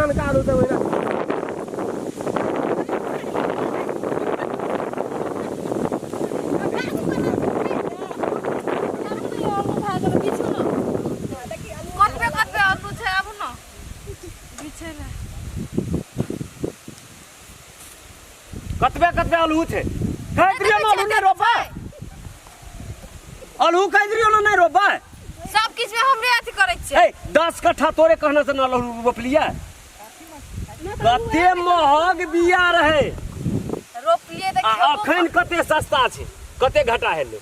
पुरानका आलू सब ओहिना। कतबे कतबे आलू छै आबू ने बिछै लए। कतबे कतबे आलू छै कहैत रहियो ने आलू नहि रोपबै, आलू कहैत रहियो ने नहि रोपबै। सब किछु में हमरे अथी करै छियै। ए 10 कट्ठा तोरे कहने से न आलू रोपलियै, कते महग बिया रहे। रोपलियै तऽ आ खेबो। अखन कते सस्ता छै, कते घाटा हेलै।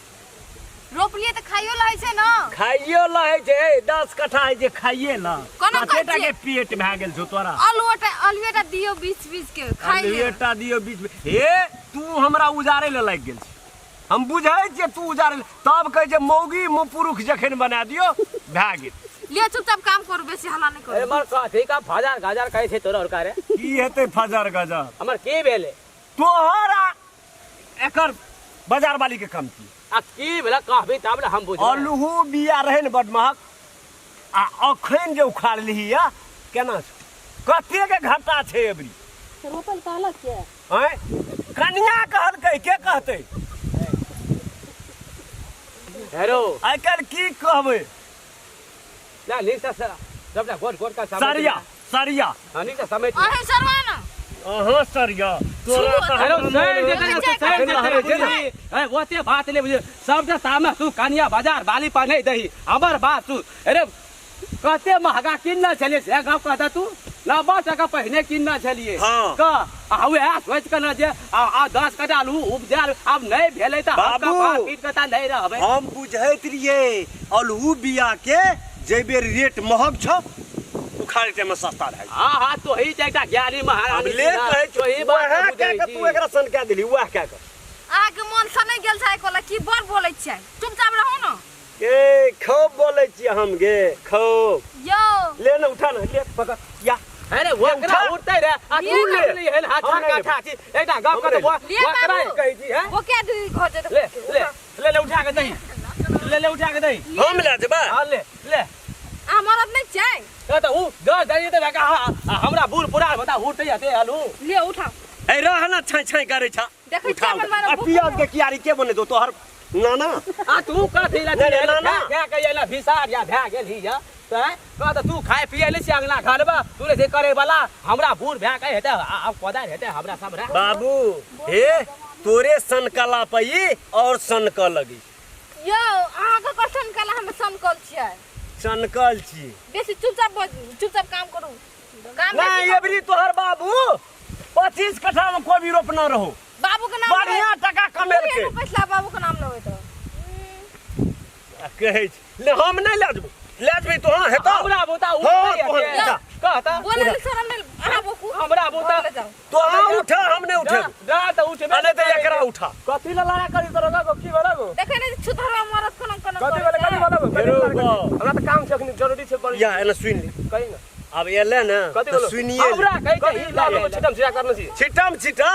रोपलियै तऽ खाइयो लै छै ने। खाइयो लै छै। ए 10 कट्ठा है जे खाइए ल। कोना कते कहै टा के छियै? पेट भए गेल छौ तोरा? आलूटा आलुएटा दियौ बीछ बीछ के खाइ ले। आलुएटा दियौ बीच में। हे तू हमरा उजाड़े लए लागि गेल छी, हम बुझै छियै तू उजाड़े लए, तब कहै छै मौगी मुँह पुरुख जखन बना दियौ भए गेल। लिअ चुपचाप काम करू, बेसी हल्ला नहि ए करू। मर कथी का फजार गजार कहै छै तोरा और रे? की हेतै फजर गजर? हमर की भेलै? तोहर आ एकर बाजार वाली के कम की आ की भेलै कहबी तब ने हम बुझबै। अलुहू बिया रहै ने बड महग, आ अखन जे उखाड़लिही या केना छौ, कते के घाटा छै एबरी। रोपल कहलक के? आँय कनिया कहलकै, के कहतै? हेरो आइ काल्हि की कहबै। ना नीक से सबटा गोट गोट का समेट। सरिया सरिया। हाँ नीक से समेट। अहें सरवा ना। अहाँ सरिया तोरा तऽ हेरो हमरा सर मोन जेतै होइ। सर जेतै बुझली। ए ओते बात नहि बुझली, सबटा सामने तू कनिया बाजार बाली पर नहि दही हमर बात सुन। अरे कते महगा किनने छलियै से गप कहता तू? 90 टका पहिने किनने छलियै। हाँ। कह आ उएह सोचि कऽ ने जे आ 10 कट्ठा आलू उपजायल आब नहि भेलै तऽ हम बाबू। कपार पीट कऽ तऽ नहि रहबै। हम बुझैत रहियै अलहू बिया के जै बेर रेट महग छौ उखाड़े टाइम में सस्ता भए गेल। हाँ हाँ तोही जे एकटा ज्ञानी महारानी अब ले छी ना, कहै छौ तोही बात वएह के कए बुझै के छी। तू एकरा सनका देली, वएह कए के। अहाँके मन सनकि गेल छै कहलक की बड़ बोलै छियै, चुपचाप रहू ने। ए खूब बोलै छियै हम गे खूब। यौ ले ने उठा ने ले पकड़ या। अरे ओकरा उठा। उठतै रे आ लिए तू ना। ले ले हेन हाथ हम नहि काठा छी एकटा गप हम कर नहि लिए ओकरा बाबू। कहै छी हैं। ओ क्या दीदी घर जेतै? ले ले ले ले उठा के दही, ले ले उठा के दही। हम ले जेबै। हां ले ले। अहाँ मरद नहि छियै? ए तऽ उ दस दही तऽ बेका हमरा बूढ़ पुरान बता उठतै हेतै आलू। लिअ उठाउ। ए रह ना छाई छाई करै छ। देखै उठा छियै अपन उठा। मारा आ भूख पियाज के कियारी के बनेतौ तोहर नाना? आ तू कथी लए नहि, नहि, नाना। खा के एना भिसार या भए गेल ही या तऽ कह तऽ तू खाय पिए ले छी अंगना घरमे, तू नहि छै करे वाला। हमरा बूढ़ भए के हेतै आब कोदारि हेतै हमरा हमरा। बाबू हे तोरे सनकला पई और सनक लगी। यौ अहाँके कथन सनकला, हम सनकल छियै। सनकल छी। बेसी चुपचाप बजू, चुपचाप काम करू। काम नहीं बेसी करू। एबरी तोहर बाबू 25 कट्ठा में कोबी रोपना रहो। बाबू के नाम बढ़िया टका कमेलकै। पैसा बाबू के नाम लेबै तऽ। आ कहै छै ले हम नहि लए जेबौ, लए जेबै तो हाँ हेतौ। हमरा बूता हाँ, उठतै तोहन हेतै। उठा। कहता बोलै लए शरम नहि, अहाँ बोकू। हमरा बूता घर ले जाउ। तो हाँ उठा, हम नहि उठेबौ। जा तऽ उठबे। आ नहि तऽ एकरा उठा। कथी लए लड़ाइ करी तोरा गो की भेलै गो? देखै नहि छी छुतहरवा मरद कोना कोना कथी करै भेलै? कथी छै। भेलै गो? कथी हेरो भेलै? गो। हमरा तऽ काम छै अखनी जरूरी छै बड़ी। या एना सुनि ले। कही ने। आब एलै ने कथी तऽ बोलो? सुनिए ले। हमरा कहै छै कथी ई लालो लए छिटम छिटा करने छी? छिटम छिटा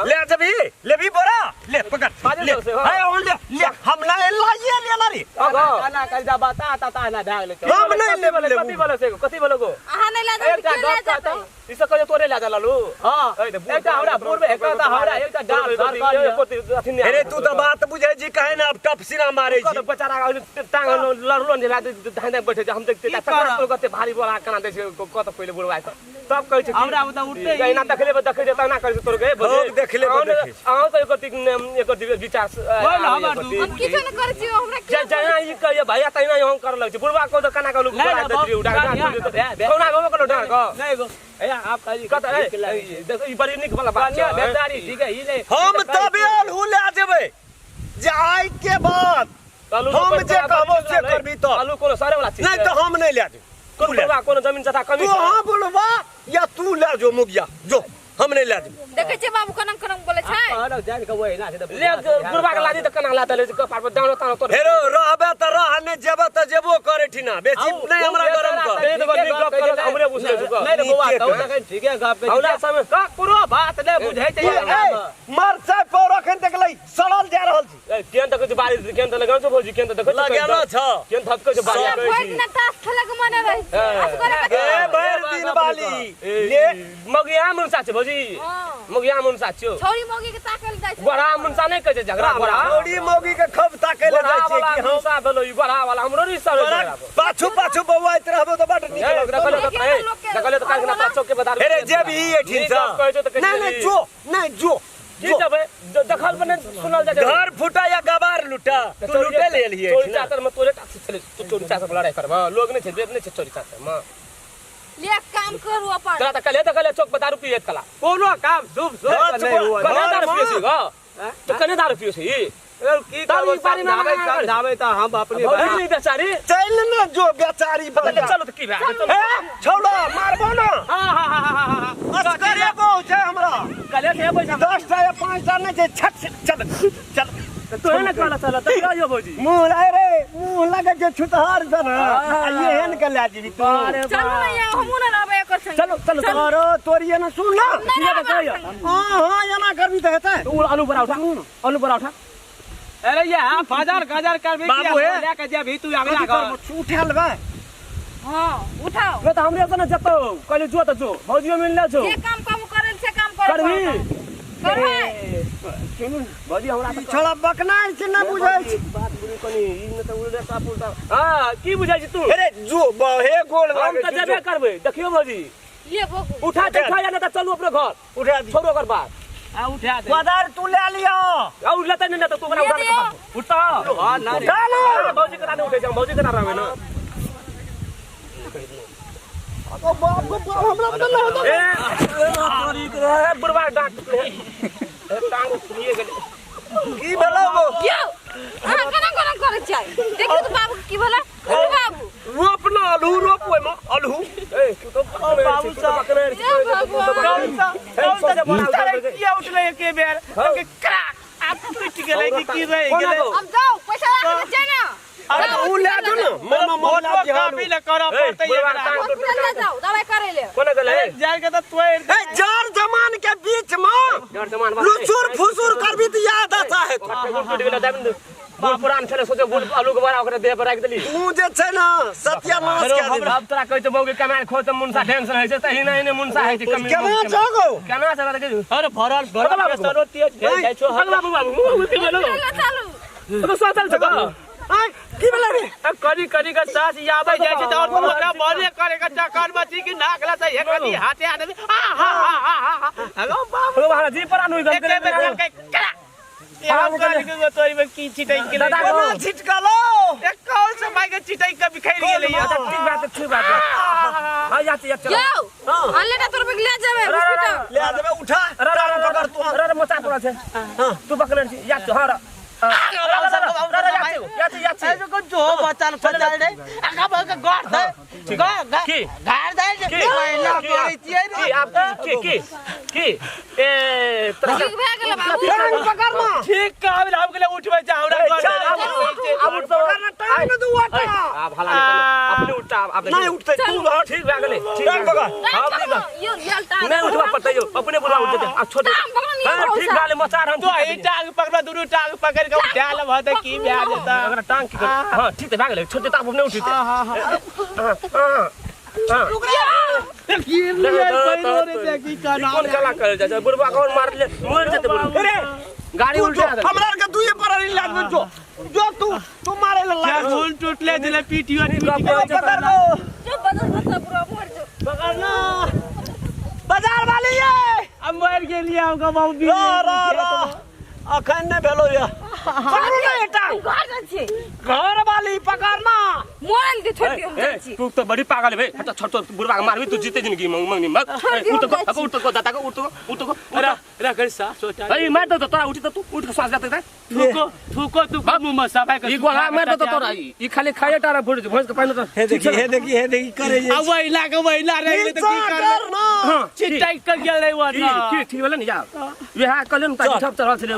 ले जेबही, लेबही बोरा ले पकड़ बाजल ले। जाउ से, हाँ। हे और ले ले हम नहीं लाइए ले ला रे। हाँ, गो। ना कहि जा बता ता ता ना भए गेलै। हम नहीं कथी भेलै? लेबू। कथी भेलै से गो? कथी भेलै गो? अहाँ नहि लए जेबै एकटा के लए गप कहता। जेतै? ई सब कहियो तोरे लए जा लालू। हां ए, तऽ बूढ़ एकटा हमरा बूढ़ में एकटा तऽ हमरा एकटा डाल सर कर। अथी नहि अरे तू तऽ बात बुझै छी कहे ना अब टप सिना मारै छी। बेचारा टांग लड़लो नहि धाँइ धाँइ बैठे छै। हम देखते की तकरा करब? कते भारी बोरा केना दै छै कत पहिले बुढ़वा के तब कहै छै कि- हमरा ओतऽ उठतै ई। एना देखले पे देखै छै तना करै छै तोर गे। खूब देखले पे देखै छै। अहाँ तऽ एको एको विचार बोल हमर दू। हम किछो नहि करै छियै, हमरा जे किया जेना ई कहिए भैया तहिना हम करऽ लगै छै। बुढ़वा को तऽ केना कहलू नहि, गोरा दैत रहियै, उठा कऽ नहि, डाँट नहि, दैत। कहुना गाँव कहलहुँ डाँट कऽ। नहीं गो ए आप कहि कत ए, देखो ई बड़ी नीक वाला बात कन्या छै। बेचारी ठीक है ई नहीं हम तबे अलहू ले जेबै जे आइ के बाद आलू हम रोपै जे बला कहबो बड़ी से नीक करबी तऽ। आलू कोनो सरे वाला चीज नहीं छै। तऽ हम नहीं ले जेबै। कोनो तू ले बुढ़वा कोनो जमीन जथा कमी तू छै। हाँ बोलबा या तू ले जो मुगिया जो, हम नहीं ले जेबै। देखै छियै बाबू कोना कोना बोलै छै। कहलक जान के वही ना छै तऽ ले बुढ़वा के लादी तऽ केना लादल छै कपार पर दानो तानो तोड़। हेरो रहबे तऽ रह, नहीं जेबे तऽ जेबो करे ठीना बेसी नहीं हमरा गरम कर। नहीं तऽ बड़ नीक गप करत, हमरे बुझले छौ नहीं रे बौआ नीके तू कहै। तखन ठीके गप कहै हमरा छी। समय ककरो बात नहि बुझै छै ए, मरचाइ पौर अखन देखलै सड़ल जा रहल छी। ए, केहन देखै छै बारिश केहन तऽ लगल छौ भौजी, केहन तऽ देखै छौ लगेलो छौ। केहन थपकै छौ बारिश भरि दिना ताश खेलऽ के मने रहै छै। असगरे ए कथी भरि दिन बारिश वाली ले मगिया मुनसा छै भौजी। हँ। मगिया मुनसा छियौ। छौरी मौगी के ताकल जाइ छै। गोरा मुनसा नहि कहै छै झगड़ा गोरा। छौड़ी मौगी के खब ताकै ले गोरा जाइ छै वाला कि हम मुनसा भेलो ई गोरा वाला हमरो नहीं सब तोरा पाछू पाछू बौआइत रहबो तऽ बड नीक लगतौ ने। देखियौ तऽ लोकके देखले तऽ काल्हि घरवला- चौक के बता हे रे जेबही एठिन नीक गप कहै छौ तऽ सँ। कहै नहि छै नहि जो नहि जो की जो। जेबै देखल पर नहि सुनल जाइ छै। घर फूटा या गबार लूटा तू लूटे ले एलियै चोरी एठिना। चाचर में तोरे टाक्सी छलै तू चोरी चाचर में लड़ाई करबह लोग नहि छै बेब नहि छै चोरी चाचर में। ले काम करू अपन। तोरा तऽ कले तऽ कले चौक पर दारू पियत कला। कोनो काम शुभ शुभ हँ, नहि हुआ। कने दारू घरमा। पियै छी गो तो कने दारू पियै छी की तब करबो ई बारी में समझाबै आगा- समझाबै तऽ हम अपने भौजी नहीं बेचारी चल ने जो बेचारी चल बन। चलो तऽ की भए गेल हे छौड़ा मारबो ना। हाँ हाँ हाँ हाँ हाँ हाँ असगरे बहु छै हमरा। कले थे पैसा 10टा या 5टा नहि छै छट से चल चल। तोहे ने कहला चल तऽ कहियो भौजी। मुँह लाय रे मुँह लगे छै छुतहार सन आ एहन के लए जेबही तू। अरे चलू ने यहाँ हमहूँ ने रहबै एकर संगे। चलो चलो चलो अरे तोरी एना सुन ना। नहि किया रहबै तऽ कहियो। संगे। हाँ हाँ एना करबी तऽ हेतै। तू आलू बड़ा उठा आलू बड़ा उठा। अरे ये फजर गजर करबी बाबू हे। लए के जेबही तू अगला कथी घर। करबो उठा लेबै। हाँ उठाओ। नहि तऽ हमरे से ने जेतौ कहली जो तऽ जो भौजियो मिलले छौ। जे काम कम करल से काम करे करबी करबै। सुनू भौजी हमरा ई छौड़ा बकनाइ छै नहि बुझै छै। बात बुझू कनी ई नहि तऽ उल्टा पुल्टा हाँ की बुझै छी तू। अरे जो बहे गोल हम लागै तऽ छै, जेबे जो। करबै देखियौ भौजी। ले भोगू। उठा तऽ उठा या नहि तऽ चलू अपने घर उठा दी। छोड़ो ओकर बात। आ उठा दे। कोदार तू ले लियो। आ उ लेतै नहि तऽ तू ओकरा ले उठा दियौ। के उठता। हाँ ना रे। उठा लो। अरे भौजी केना नहि उठै छै हम भौजी केना रहबै ने। ओ बाप गो बाप हमरा तऽ नहि होता। ए तोरी के रे बुढ़वा डांट ए टांग उठिए गेलै। की भेलौ गो? यौ अहाँ केना केना करै छियै? देखियौ तऽ बाबू की भेलै। उठू बाबू। रोप ना आलू रोप ओहिमे आलू। ए तू तो बाबू साहब। हे भगवान। किया उठलै एके बेर क्रैक आ टूटि गेलै कि की रहि गेलै। अब जाउ पैसा राखि के छै ने। अरे जाउ, उ ले जो ना मामा मोला फोटो दिहालू। कॉपी ले करऽ पड़तै बुढ़वा एकरा। टांग हॉस्पिटल ले जाउ दवाइ करै ले। कोना गेलै? जाय के तऽ तोड़ि ए जार जमान के बीच में डर जमान लुचुर फुसुर करबी तऽ याद आता है तू। टूटि गेलै दाबि ने बूढ़ पुरान छलै सोचे बूढ़ आलू के बड़ा ओकरा देह पर राखि देली। तू जे छै ना सत्यानाश हेलो कए देबी। अब तोरा कहै छै मौगी कमाए खोज तऽ मुनसा टेंशन होइ छै तही नहि नहि मुनसा होइ छै कमी। केना छौ गो? केना छै देखै अरे भरल भरल प्रेशरो तेज भेल जाइ छौ। बाबू बाबू मुँह की भेलो? हॉस्पिटल ले चलू। तो सोचल छै गो। आँय की भेलै रे? आ करी करी के सास आबै जाइ छै तऽ और तू ओकरा बने करे के चक्कर में छी कि नाक ला से एक रति हाथे आदमी आ हा हा हा हा हा। हेलो बाबू हेलो हमरा जी पर आनु एके बेर करके क्रैक। हम कहली कि तोरी में की छिटै गेलै। दादा कोना छिटकलो? एक कौन से माय के छिटै के बिखरि गेलै। अच्छा ठीक बात ठीक बात हां या या चलो। यौ अनले ना तोर ले जेबै हॉस्पिटल। ले जेबै उठा। अरे टांग पकड़ तू। अरे अरे मोचा पड़ा छै तू पकड़ने छी या हां रे या या जो बचल फचल रे आगा बगा गार दे की? गार दे की? महिला करै छियै की आप की की की ए तोरा ठीक भए गेलै बाबू। टांग पकड़ ना। ठीक कहब हम गेले उठबै छै हमरा घर आब उठ तो पकड़ ना टांग ना दू उठा। आप हला निकल अपने उठता आप नहीं उठते तू हट। ठीक भए गेलै ठीक टांग पकड़। हां ठीक यौ यल टांग नहीं उठवा पड़तै यौ अपने बुढ़वा उठ जेतै आ छोटे टांग पकड़ नहीं हां ठीक भए गेलै मचार हम तो ई टांग पकड़ दुनू टांग पकड़ के उठा लेब त की भए जेतै। अगर टांग की हां ठीक त भए गेलै छोटे ताप अपने उठिते हां हां हां की रे की कोन कला करल जाइ छै बुढ़वा कौन मार ले मर जेतै बुढ़वा। अरे गाड़ी तू जो उल्टा देलकै। हमरा के दुइये पर ला दे जो जो तू तू मारे ला लाग। खून टूटले छलै पीटियो टूटि पकड़ गेलै। लो जो बदल बदल बुढ़वा मर जो। पकड़ ना बाजार वाली ये हम मर गेलियै हम बाबू रो रो रो अखन नहि भेलो ये पकड़ू ना ये टांग। घर जाइ छियै घर वाली पकड़ ना। मोरल दे छोड़ दियौ हम जाइ छी। तू तो बड़ी पागल है बे हट छोड़ तो बुढ़वा के मारबी तू जीते जिंदगी मंगनी मत उठ तो उठ तो दादा को उठ तो उठ तो अरे अरे कर सा सोचा अरे मार दो तोरा उठी तो तू उठ के श्वास जाते थे। थूको थूको तू मुंह में सफाई कर ई गोला मार दो तोरा ई खाली खाए टारा भोज भोज के पानी तो हे देखी हे देखी हे देखी करे आ वहिला के वहिला रहि गेलै त की कर ना। हां छिटै के गेलै वो की की ठीक भेलै ने जा वएह कहलियै ने ताकि ठप चढ़ल छलै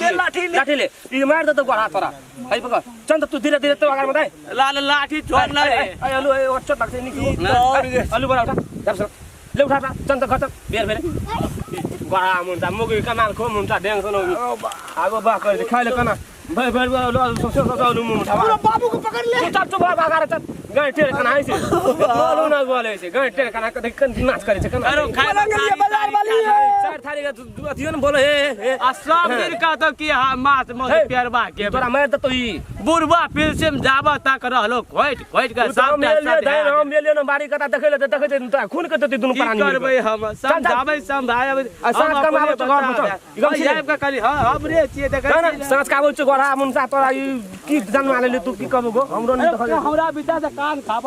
ले लाठी ले लाठी ले ई मार दो तो गोला तोरा हई पकड़ चल तू धीरे धीरे तो आगार में दे लाल लाठी छोड़ ना रे ए आलू ए चोट लाग्छ निक आलू बड़ा उठा जब ले उठा उठा चल त घर चल बेर बेर गोरा मुन्टा मुगी कमाल खो मुन्टा ढेङ सुनो आगो बा कर खाइ ले कना भाई भाई सबसे सबसे मुंह उठावा। पूरा बाबू को पकड़ ले। तू चल चुप भागा रे चल। गाय टेर कना छै। बोलू ना बोले छै। गाय टेर कना के कन नाच करे छै कना। अरे खाय पलंग लिए बाजार वाली है। चार थारी के अथियो न बोले हे हे। आ सब दिन कहतो कि हाँ माछ मौस हे। पेरबा के तोरा मार देतो ई। बुढ़वा फिर से जाबा तक रहलो खोट खोट के तू तो हम सबटा ले लियो सब हम ले लियो न बारी कता देखै ले देखै छै तोरा खून के देती दुनू की प्राणी मिल के। करबै हम चल, चल। समझाबै समझाबै आ साँझ कम आबै छौ घर पर चल। ई गम छी। आबि कऽ कहली हँ हमरे छियै देखै ना ना छी ने। साँझ का आबै छौ घर आ मुनसा तोरा ई की जन्मा लेली तू की कहबो गो हमरो नहीं अरे, देखल हमरा बिता से कान खाबा।